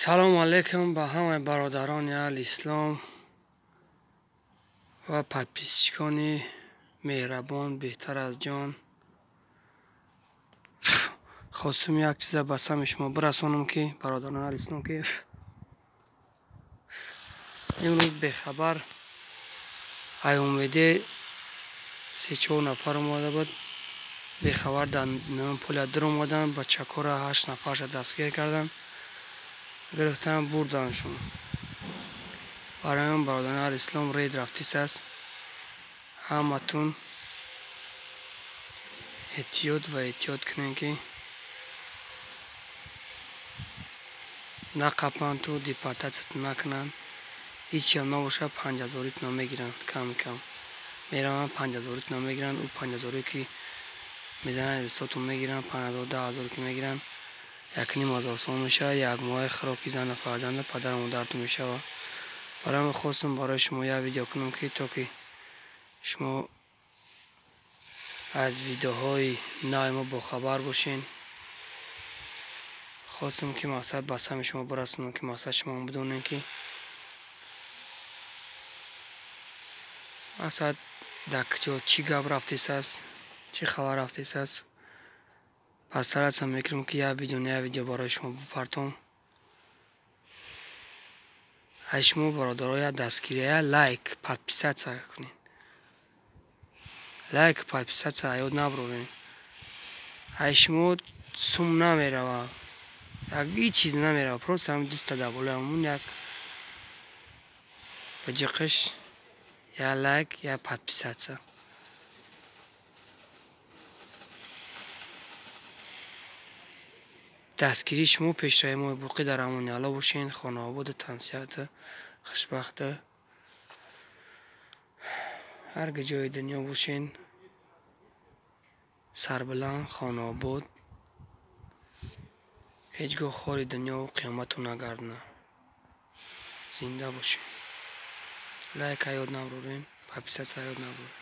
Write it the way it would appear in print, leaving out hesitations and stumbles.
Салому алейкум ба ҳамаи бародарони аҳли ислом ва подписчикони меҳрабон, беҳтар аз ҷон. Хостум як чиза ба сами шумо бирасонам, ки бародарони аҳли ислом, ки имрӯз бехабар АМВД 3-4 нафар омада буд. Бехабар дар поля дар омаданд, бачакҳоро 8 нафарша дастгир карданд, гирифтан, бурданшон. Барои он бародарони аҳли ислом, рейд рафтис аст. Ҳаматун эҳтиёт ва эҳтиёт кунем, ки нақапанд-ту депортатсиятон накунанд. Ҳечиам набошад, 5000-итонро мегиранд, кам кам мераванд, 5000-итонро мегиранд. Ӯ 5000-е ки мезананд, ҳисобтон мегиранд, 5000, 10,000 ки мегиранд, 1500 сом мешавад. Як моҳи хӯроки зану фарзанда, падару модаратон мешавад. Барои ҳамин хостум барои шумо як видео кунам, ки то ки шумо аз видеоҳои нави мо бохабар бошед. Хостум, ки мақсад ба сами шумо бирасонам, ки мақсад шумо бидонед, ки мақсад дар куҷо чӣ гап рафтис аст, чӣ хабар рафтис аст. Постараться мекунем, ки як видео на як видео барои шумо бипартом. Ай шумо, бародаро, як дастгирия, лайк, подписаться кунед. Лайк, подписаться ёд набуред. Ай шумо сум намерава, ҳеҷ чиз намерава, просто ҳам диста дар болои ҳамун як ба ҷиқиш, як лайк, як подписаться. Дастгирии шумо пешраи мо. Боқӣ дар амони Алло бошен, хонаободу, тансиҳату, хушбахту, ҳар ҷои дунё бошен, сарбаланд, хонаобод, ҳеҷ гоҳ хори дунёву қиёмату нагардонад. Зинда бошед. Лайка ёд набурен, подписаться ёд набурен.